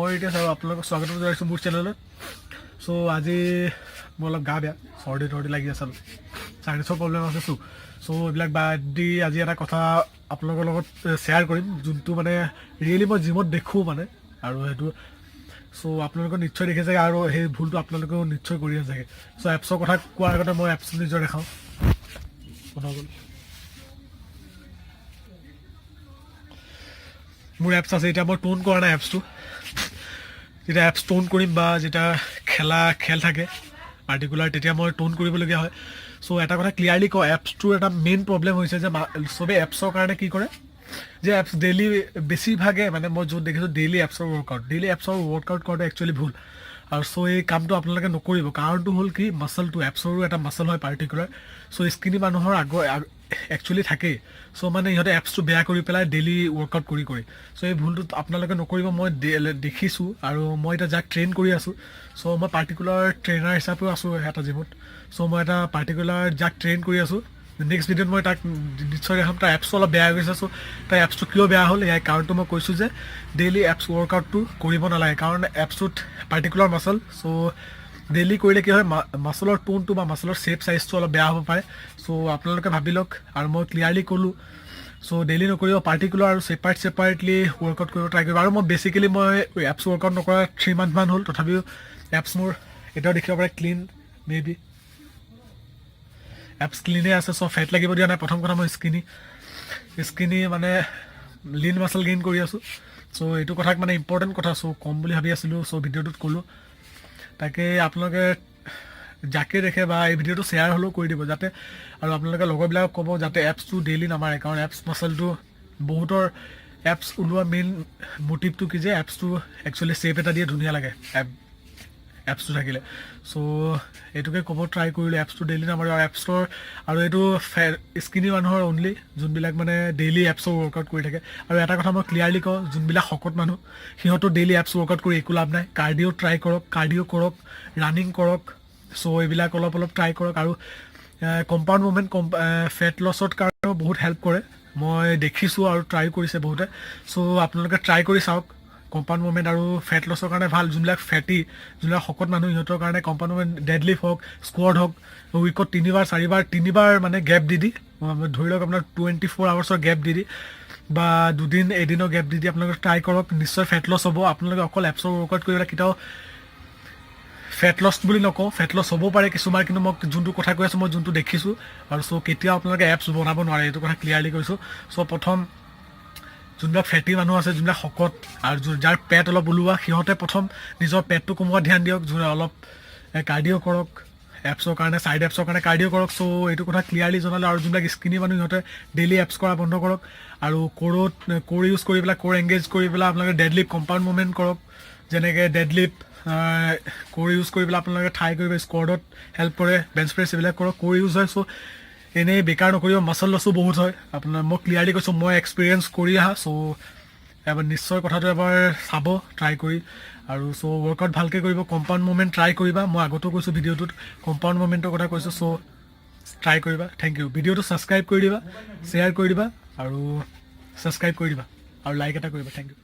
মই এতিয়া চাওঁ, আপোনালোকক স্বাগতম জনাইছোঁ মোৰ চেনেলত। চ' আজি মোৰ অলপ গা বেয়া, চৰ্দি তৰ্দি লাগি আছে, অলপ চাইনাছৰ প্ৰব্লেম আছে। চ' চ' এইবিলাক বাদ দি আজি এটা কথা আপোনালোকৰ লগত শ্বেয়াৰ কৰিম, যোনটো মানে ৰিয়েলি মই জিমত দেখোঁ মানে। আৰু সেইটো চ' আপোনালোকে নিশ্চয় দেখিছে আৰু সেই ভুলটো আপোনালোকেও নিশ্চয় কৰি আছে চাগে। চ' এপছৰ কথা কোৱাৰ আগতে মই এপছটো নিজৰ দেখাওঁ। বন্ধ গ'ল। মোৰ এপছ আছে। এতিয়া মই টোন কৰা নাই এপছটো। যেতিয়া এপছ টোন কৰিম বা যেতিয়া খেল থাকে পাৰ্টিকুলাৰ, তেতিয়া মই টোন কৰিবলগীয়া হয়। চ' এটা কথা ক্লিয়াৰলি কওঁ, এপছটোৰ এটা মেইন প্ৰব্লেম হৈছে যে চবেই এপছৰ কাৰণে কি কৰে যে এপছ ডেইলি, বেছিভাগে মানে মই য'ত দেখিছোঁ, ডেইলি এপছৰ ৱৰ্কআউট, ডেইলি এপছৰ ৱৰ্কআউট কৰাটো একচুৱেলি ভুল। আৰু চ' এই কামটো আপোনালোকে নকৰিব। কাৰণটো হ'ল কি, মাচলটো, এপছৰো এটা মাচল হয় পাৰ্টিকুলাৰ। চ' স্কিনি মানুহৰ আগৰ একচুৱেলি থাকেই। চ' মানে ইহঁতে এপছটো বেয়া কৰি পেলাই ডেইলি ৱৰ্কআউট কৰি কৰি। চ' এই ভুলটো আপোনালোকে নকৰিব। মই দেখিছোঁ আৰু মই এতিয়া যাক ট্ৰেইন কৰি আছোঁ, চ' মই পাৰ্টিকুলাৰ ট্ৰেইনাৰ হিচাপেও আছোঁ এটা জিমত। চ' মই এটা পাৰ্টিকুলাৰ যাক ট্ৰেইন কৰি আছোঁ, নেক্সট ভিডিঅ'ত মই তাক নিশ্চয় দেখাম। তাৰ এপছটো অলপ বেয়া হৈ গৈছে। চ' তাৰ এপছটো কিয় বেয়া হ'ল, ইয়াৰ কাৰণটো মই কৈছোঁ যে ডেইলি এপছ ৱৰ্কআউটটো কৰিব নালাগে, কাৰণ এপছটোত পাৰ্টিকুলাৰ মাচল। চ' ডেইলি কৰিলে কি হয়, মাচলৰ টোনটো বা মাচলৰ শ্বেপ চাইজটো অলপ বেয়া হ'ব পাৰে। চ' আপোনালোকে ভাবি লওক আৰু মই ক্লিয়াৰলি ক'লোঁ। চ' ডেইলি নকৰিব, পাৰ্টিকুলাৰ আৰু ছেপাৰেট ছেপাৰেটলি ৱৰ্কআউট কৰিব ট্ৰাই কৰিব। আৰু মই বেচিকেলি মই এপছ ৱৰ্কআউট নকৰা 3 মান্থমান হ'ল, তথাপিও এপছ মোৰ এতিয়াও দেখিব পাৰে ক্লিন, মে বি এপছ ক্লিনেই আছে। চ' ফেট লাগিব দিয়া নাই। প্ৰথম কথা, মই স্কিনি স্কিনি মানে লিন মাচল গেইন কৰি আছোঁ। চ' এইটো কথাক মানে ইম্পৰ্টেণ্ট কথা, চ' ক'ম বুলি ভাবি আছিলোঁ, চ' ভিডিঅ'টোত ক'লোঁ। তাকে আপোনালোকে যাকে দেখে বা এই ভিডিঅ'টো শ্বেয়াৰ হ'লেও কৰি দিব যাতে, আৰু আপোনালোকে লগৰবিলাকক ক'ব যাতে এপছটো ডেইলি নামাৰে, কাৰণ এপছ মাচলটো বহুতৰ এপছ ওলোৱা মেইন মটিভটো কি যে এপছটো একচুৱেলি শ্বেপ এটা দিয়ে, ধুনীয়া লাগে এপছটো থাকিলে। চ' এইটোকে ক'ব ট্ৰাই কৰিলোঁ, এপছটো ডেইলি নামাৰে। আৰু এপছৰ আৰু এইটো স্কিনি মানুহৰ অনলি, যোনবিলাক মানে ডেইলি এপছৰ ৱৰ্কআউট কৰি থাকে। আৰু এটা কথা মই ক্লিয়াৰলি কওঁ, যোনবিলাক শকত মানুহ, সিহঁতো ডেইলি এপছ ৱৰ্কআউট কৰি একো লাভ নাই। কাৰ্ডিঅ' ট্ৰাই কৰক, কাৰ্ডিঅ' কৰক, ৰানিং কৰক। চ' এইবিলাক অলপ অলপ ট্ৰাই কৰক। আৰু কম্পাউণ্ড মুভমেণ্ট কম ফেট লছত কাৰণেও বহুত হেল্প কৰে, মই দেখিছোঁ আৰু ট্ৰাই কৰিছে বহুতে। চ' আপোনালোকে ট্ৰাই কৰি চাওক কম্পাউণ্ড মুভমেণ্ট, আৰু ফেট লছৰ কাৰণে ভাল। যোনবিলাক ফেটি, যোনবিলাক শকত মানুহ, সিহঁতৰ কাৰণে কম্পাউণ্ড মুভমেণ্ট, ডেডলিফ্ট হওক, স্কোৱাট হওক, উইকত তিনিবাৰ, চাৰিবাৰ, তিনিবাৰ মানে গেপ দি দি, ধৰি লওক আপোনাৰ 24 আৱাৰ্ছৰ গেপ দি দি বা দুদিন এদিনৰ গেপ দি দি আপোনালোকে ট্ৰাই কৰক, নিশ্চয় ফেট লছ হ'ব। আপোনালোকে অকল এপছৰ ৱৰ্কআউট কৰি পেলাই কেতিয়াও ফেট লছ বুলি নকওঁ। ফেট লছ হ'ব পাৰে কিছুমান, কিন্তু মই যোনটো কথা কৈ আছোঁ, মই যোনটো দেখিছোঁ। আৰু চ' কেতিয়াও আপোনালোকে এপছ বনাব নোৱাৰে, এইটো কথা ক্লিয়াৰলি কৈছোঁ। চ' প্ৰথম যোনবিলাক ফেটি মানুহ আছে, যোনবিলাক শকত আৰু যাৰ পেট অলপ ওলোৱা, সিহঁতে প্ৰথম নিজৰ পেটটো কমোৱাত ধ্যান দিয়ক। যোনে অলপ কাৰ্ডিঅ' কৰক, এপছৰ কাৰণে, ছাইড এপছৰ কাৰণে কাৰ্ডিঅ' কৰক। চ' এইটো কথা ক্লিয়াৰলি জনালোঁ। আৰু যোনবিলাক স্কিনি মানুহ, সিহঁতে ডেইলি এপছ কৰা বন্ধ কৰক আৰু ক'ৰ ইউজ কৰি পেলাই, ক'ৰ এংগেজ কৰি পেলাই আপোনালোকে ডেডলিফ্ট, কম্পাউণ্ড মুভমেণ্ট কৰক। যেনেকৈ ডেডলিফ্ট, ক'ৰ ইউজ কৰি পেলাই আপোনালোকে ট্ৰাই কৰিব, স্কোৱাটত হেল্প কৰে, বেঞ্চ প্ৰেছ, এইবিলাক কৰক। ক'ৰ ইউজ হয়। চ' এনেই বেকাৰ নকৰিব, মাচল লছো বহুত হয় আপোনাৰ। মই ক্লিয়াৰলি কৈছোঁ, মই এক্সপিৰিয়েঞ্চ কৰি অহা। চ' এবাৰ নিশ্চয় কথাটো এবাৰ চাব ট্ৰাই কৰি। আৰু চ' ৱৰ্কআউট ভালকৈ কৰিব, কম্পাউণ্ড মুভমেণ্ট ট্ৰাই কৰিবা। মই আগতেও কৈছোঁ, ভিডিঅ'টোত কম্পাউণ্ড মুভমেণ্টৰ কথা কৈছোঁ। চ' ট্ৰাই কৰিবা। Thank U. ভিডিঅ'টো ছাবস্ক্ৰাইব কৰি দিবা, শ্বেয়াৰ কৰি দিবা আৰু ছাবস্ক্ৰাইব কৰি দিবা আৰু লাইক এটা কৰিবা। Thank U.